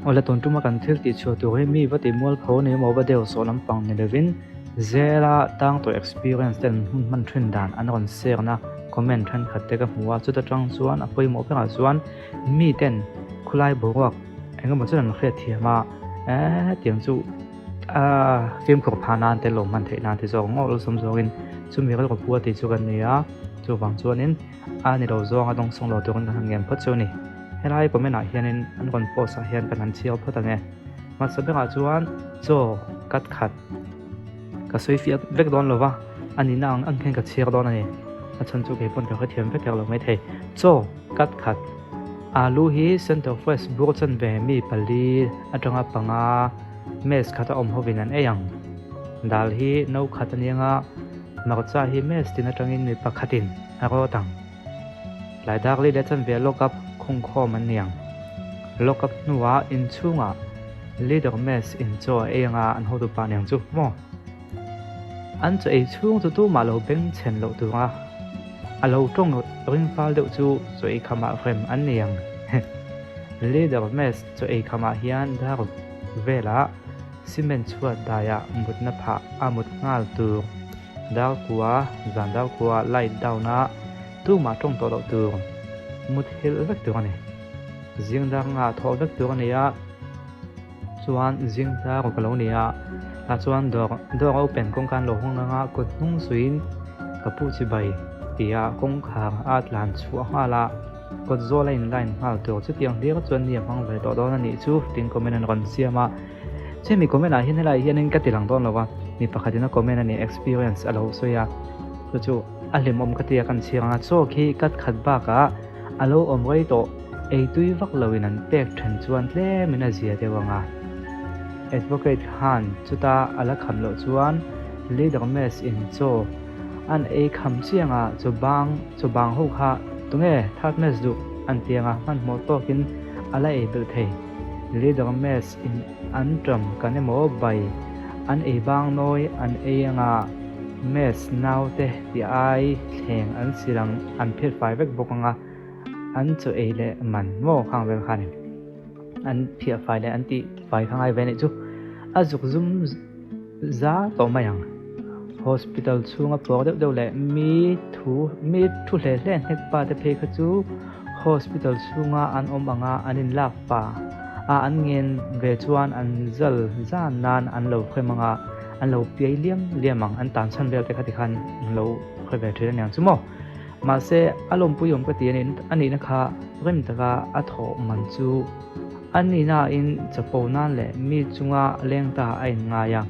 Awle tun tuma kan thil tih chhuah tur hi mi va tih mualpho a ni emaw va deuh sawh lampang ni lovin zela tang tawh experience ten hun hman thin dan an rawn share na comment thenkhat te ka hmu a, chuta tang chuan a pawimawh berah chuan mi ten khulai boruak engemaw chuan an hriat thiam a, hetiang chu fimkhur phah nan te lawm hman theih nan te zawk ngawh awlsam zawngin chumi rilru pu a tih chu kan ni a, chuvang chuanin a ni lo zawng a dawngsawng lo turin kan han ngen phawt chu a ni. Helai comment ah hianin an rawn post ah hian kan han chhiar phawt ang e. Hmasa berah chuan chaw cut khat ka sawi fiah vek dawn lo va, a nihna ang ang hian ka chhiar dawn a ni. A chhan chu kei pawn ka hrethiam vek er lo maithei. Chaw cut khat alu hi center fresh bur chanve mi pali atanga panga mess khat a awm hovin an ei ang. Dal hi no khat a nia nga, hmarcha hi mess tin atangin mi pakhatin a rawt ang. Tlai dak leh leh chanve lock up khungkhawm an ni ang. Lock up hnuah inchhungah leader mess in chaw a ei anga an hotu pa niang chu maw? An chaw ei chhung chu tumah lo beng chhen loh tura a lo tawng ring fal deuh chu chaw ei khamah rem an ni ang. Leader mess chaw ei khamah hian dar velah cement chhuat daiah mutna phah a mut nghal tur. Darkua, zan darkua light down a tumah tawng tawh loh tur mut helh vek tur a ni. Zing dar nga thawh vek tur a ni a, chuan zing dar ruk a lo ni a, tah chuan dawr dawr a open kawngka an lo hawng ang a, kut hnung suiin ka pu chibai tia kawngkhar a tlan chhuah nghal a, kawt zawl a in line nghal tur chutiang hlir chuan ni a hmang ve tawh dawn a nih chu tiin comment an rawn siam a. Chemi comment ah hian helai hianin ka ti lang dawn lo va, mi pakhatin a comment a ni experience a lo sawi a, chu chu a hlimawm ka ti a kan chhiar ang a, chaw khi cut khat bakah a lo awm rei tawh, ei tui vak loin an pek then chuan tlemin a zia deuh ang a. Advocate khan chuta a la kham loh chuan leader mess in chaw an ei kham chiang a, chaw bang chaw bang ho kha tunge third mess duh an ti ang a, hmanhmawh tawkin a la ei belh thei. Leader mess in an ṭam kan emaw bai an ei bang nawi an ei anga mess naute ti ai thleng an sil ang an phiat fai vek bawk anga an chaw ei leh man maw khang vel khanin an phiah fai leh an tih fai kha ngai ve anih chu a zuk zum za tawh mai ang. Hospital chhunga puak deuh deuh leh mi thu mi thu hle hle hnek pa te phei kha chu hospital chhunga an awm anga an inlak pa a an ngen ve chuan an zal zan nan an lo hrem anga an lo piai liam liam ang an tan chhan vel te kha tikhan an lo hre ve thin aniang chu maw. Mahse a lawmpui awm ka ti anih anihna kha rem taka a thawh man chu a nihnain chapo nan leh mi chunga leng ta a inngai a.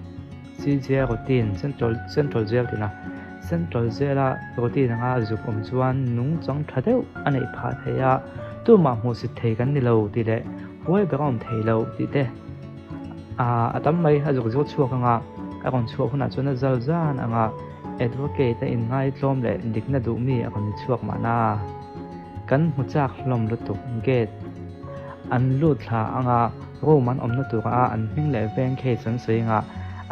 CJ routine, Central Central Jail tina Central Jail-a routine anga zuk awm chuan nungchang tha deuh a neih phah thei a, tumah hmuhsit thei kan ni lo tih leh huai ber a awm thei lo tih te a tam mai a zuk zuk chhuak anga a rawn chhuah hunah chuan a zal zan anga advocate a inngaitlawm leh dikna duh mi a rawn ni chhuak mahna kan hmu chak hlawm lutuk gate an lut thla anga Room an awmna tura an hming leh veng case an sawi anga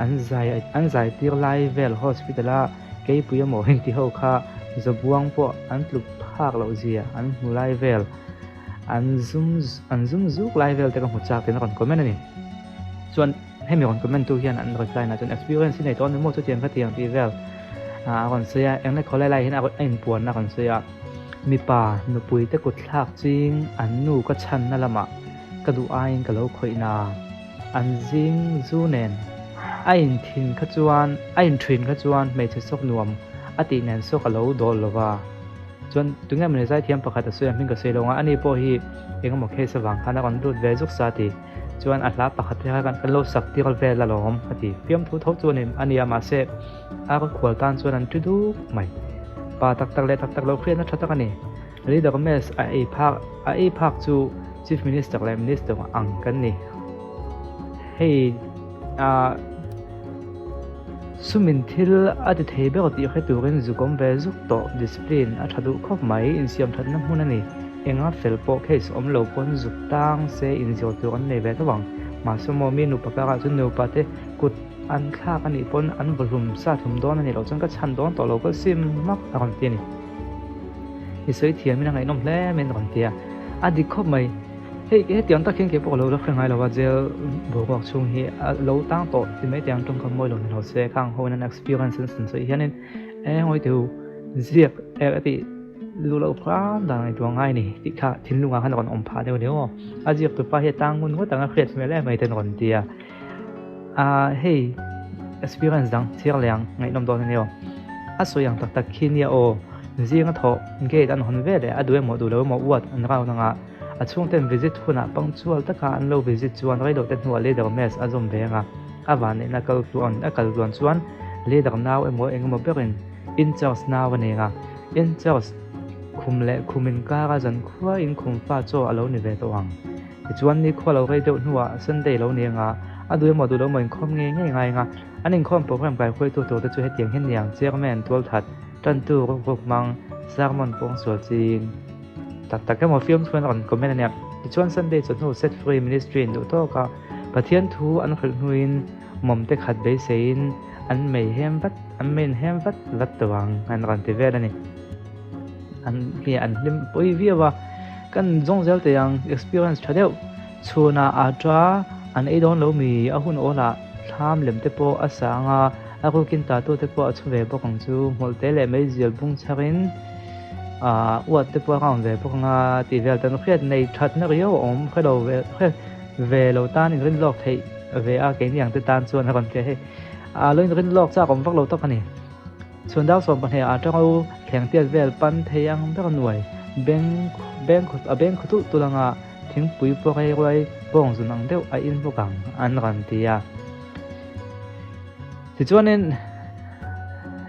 an zai an zai tir lai vel hospital a keipui emaw inti ho kha zabuang pawh an tluk phak loh zia an hmu lai vel an zum an zum zuk lai vel te ka hmu chak tiin a rawn comment a ni. Chuan hemi rawn comment tu hian an reply na chuan experience hi nei tawh a ni maw chutiang kha tiang tih vel a rawn sawi a eng le khawlai lai hian a inpuan a rawn sawi a mipa nupui te kut thlak ching an nu ka chhanna lamah Ka duh aiin ka lo khawih na. An zing zu nen a in thin kha chuan a in thin kha chuan hmeichhe sawk nuam a tih nen sawk a lo dawl lo va. Chuan tunge mawni zaithiam pakhat a sawi a hming ka sawi lo ang a, ani pawh hi engemaw case avang khan a rawn lut ve zuk sa a ti. Chuan a hla pakhat te kha kan lo sak tir vel alawm a ti. Fiamthu tho chu a ni a mahse a khual tan chuan an ti duk mai. Pa tak tak leh tak tak lo hriatna tha tak a ni. Leader mess a ei phak a ei phak chu Chief Minister leh Minister ang kan ni. Hei ah sumin thil a ti thei ber tih hre turin zuk awm ve zuk tawh discipline a tha duh khawp mai insiam thatna hmun a ni. Enga fel pawh case awm lo pawn zuk tang se inzir tur an nei ve tho ang. Mahse maw mi nupa karah chuan nupa te kut an thlak a nih pawn an vawhlum sa thlum dawn a nih loh chuan ka chhan dawn tawh lo ka sim hmak a rawn ti a ni. I sawi thiam in a ngaihnawm hle mai a rawn ti a, a dik khawp mai. Hei hetiang tak hian keipawh ka lo la hre ngai lo a, jail boruak chhung hi a lo tang tawh ti mai tiang tawngkam mawi lo ni lo se, khang ho in an experience an sawn sawi hianin eng ngawi teh u ziak er a tih luh loh hram dan ngaihtuah ngai a ni tih kha thinlungah khan a rawn awm phah deuh deuh aw. A ziak tupa hi a tang ngun ngawt ang a hriat hmel em mai te an rawn ti a, ah hei experience dang chhiar leh ang ngaihnawm dawn a ni aw. A sawi ang tak tak khi nia aw, zinga thawh gate an hawn veleh a duh emaw duh lo emaw uat an round anga, A chhungten visit hunah punctual taka an lo visit chuan reilote hnuah leader mess a zawm ve ang a, a vanneihna kal tluan a kal tluan chuan leader nau emaw engemaw berin in charge nau a nei ang a, in charge khum leh khum inkara zankhua in khum fa chaw a lo ni ve tawh ang. Tichuan nikhua lo rei deuh hnuah Sunday lo ni ang a, a duh emaw duh lo emaw inkhawm ngei ngei ngai ang a, an inkhawm program kaihruaitu turte chu hetiang hian ni ang, Chairman, Tualthat, Tantu, Rukruk hmang, Sermon pawngsual ching. Tak tak emaw film chuan a rawn comment a nia. Tichuan Sunday chawhnu Set Free Ministry in duh tawk a, Pathian thu an hrilh hnuin mawm te khat beiseiin an mei hem vat an mei in hem vat vat tawh ang an rawn ti vel a ni. An hi an hlim pawi viau a, kan zawng zel teh ang experience tha deuh chhunah a ta an ei dawn lo mi a hun awlah thlam lem te pawh a sang a, a rukin tatu te pawh a chhu ve bawk ang chu hmawlh te leh meizial bung chharin Ahh uat te pawh a round ve bawk anga tih vel tan hriat nei thatna riau a awm hre lo ve hre ve lo tan inrin lawk theih ve a keini ang te tan chuan a rawn ti a hei ah lo inrin lawk chak awm vak lo tak a ni. Chhun dar 12 ah tangau thleng tiat vel pan thei ang ber a nuai beng beng a beng khaw tulh tulh anga thingpui pawh rei ruai bawng zun ang deuh a in bawk ang an rawn ti a. Tichuanin,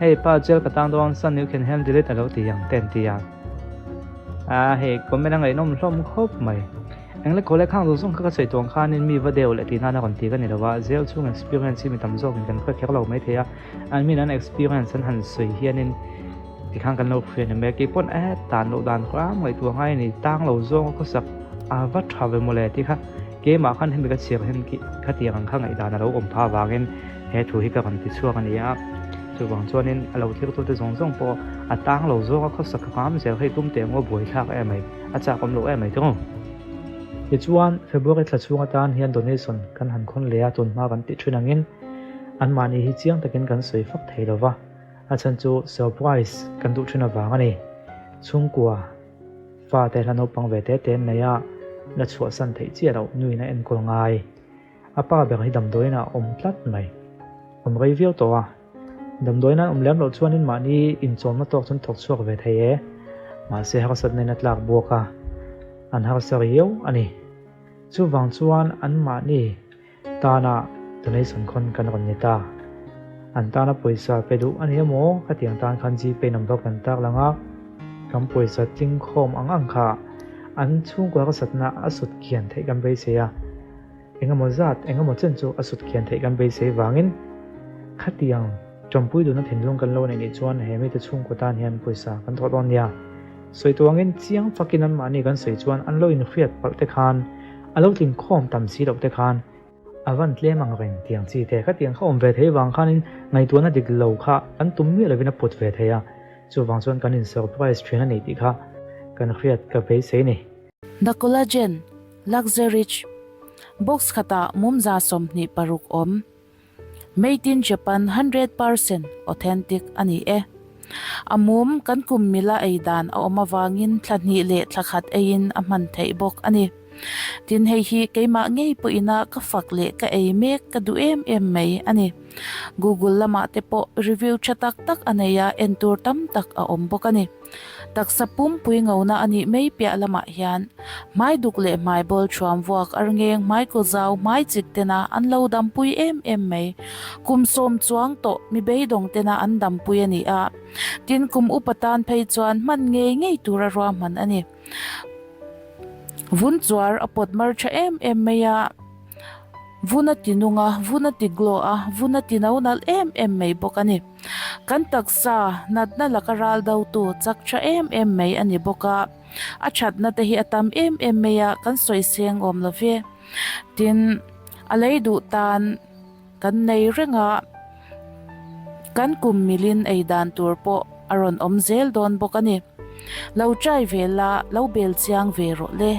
hei pa jail ka tang dawn son you can handle it a lo ti ang te an ti a. Ah hei comment a ngaihnawm hlawm khawp mai. Engle khawle khang zawng zawng kha ka sawi tuang khanin mi va deuh leh tih nana rawn ti ka ni lo a, jail chhung experience hi mi tam zawkin kan hre kher lo mai thei a, an min an experience an han sawi hianin tikhan kan lo hria ni mai a, keipawn eh tan loh dan hram ngaihtuah ngai a ni, tang lo zawng a khawsak a va tha ve mawle tih kha keimah khan hemi ka chhiar hian khatiang ang kha ngaihdan a lo awm phah avangin He thu hi ka rawn ti chhuak a ni a, chuvang chuanin a lo thirtute zawng zawng pawh a tang lo zawk a, khawsak hram zel hei tum teh ngaw buaithlak em mai, a chak awm lo em mai thung. Tichuan, February thla chhung atan hian donation kan han khawn leh a, tun hma kan tih thin angin anmahni hi chiang takin kan sawi fak thei lo va, a chhan chu surprise kan duh thin avang a ni. Chhungkua fate hla naupang ve te te an nei a, la chhuahsan theih chiah loh nuin a enkawl ngai. A pa ber hi damdawiin ah a awm tlat mai. Awm rei viau tawh a. Damdawiin an awm lem loh chuanin mahni inchawmna tawk chuan thawk chhuak ve thei e. Mahse harsatna in a tlak buak a, an harsa riau a ni. Chuvang chuan an mahni tana donation khawn kan rawn ni ta. An tana pawisa pe duh a ni emaw khatiang tan khan Gpay number kan tar lang a, kan pawisa tling khawm ang ang kha an chhungkua harsatna a sut kian theih kan beisei a. Engemaw zat, engemaw chen chu a sut khian theih kan beisei vangin khatiang tawmpui duhna thinlung kan lo neih nih chuan he mite chhungkaw tan hian pawisa kan thawh dawn nia. Sawi tuangin chiang fakin anmahni kan sawi chuan an lo inhriat palh te khan, a lo tlin khawm tam si loh te khan a van tlem ang reng tiang chi te khatiang kha awm ve thei vang khanin ngaihtuahna dik lo kha kan tum miah lovin a put ve thei a, chuvang chuan kan in surprise thin a ni tih kha kan hriat ka beisei ni. The Collagen Luxerich Box khatah mumza 26 awm. Made in Japan 100% authentic a ni e. A mum kan kum mila ei dan a awm avangin thla hnih leh thla khat eiin a hman theih bawk a ni. Tin hei hi keimah ngei pawhina ka fak leh ka ei mek ka duh em em mai a ni. Google lamah te pawh review tha tak tak a nei a, en tur tam tak a awm bawk a ni. Taksa pumpui ngona a nih mai piah lamah hian hmai duk leh hmai bawl thuam vuak arngeng hmai kaw zau hmai chik tena an lo dampui em em mai. Kum sawm chuang tawh mi beidawng tena an dampui a ni a, tin kum upa tan phei chuan hman ngei ngei tura ruahman a ni. Vun chuar a pawt mar tha em em mai a, vun a ti nung a, vun a ti glow a, vun a ti no nalh em em mai bawk a ni. Kan taksa natna laka ral dotu chak tha em em mai a ni bawk a, a thatna te hi a tam em em mai a, kan sawi seng awm lo ve. Tin, a lei duh tan kan nei reng a, kan kum milin ei dan tur pawh a rawn awm zel dawn bawk a ni. Lo try ve la, lo bel chiang ve rawh le.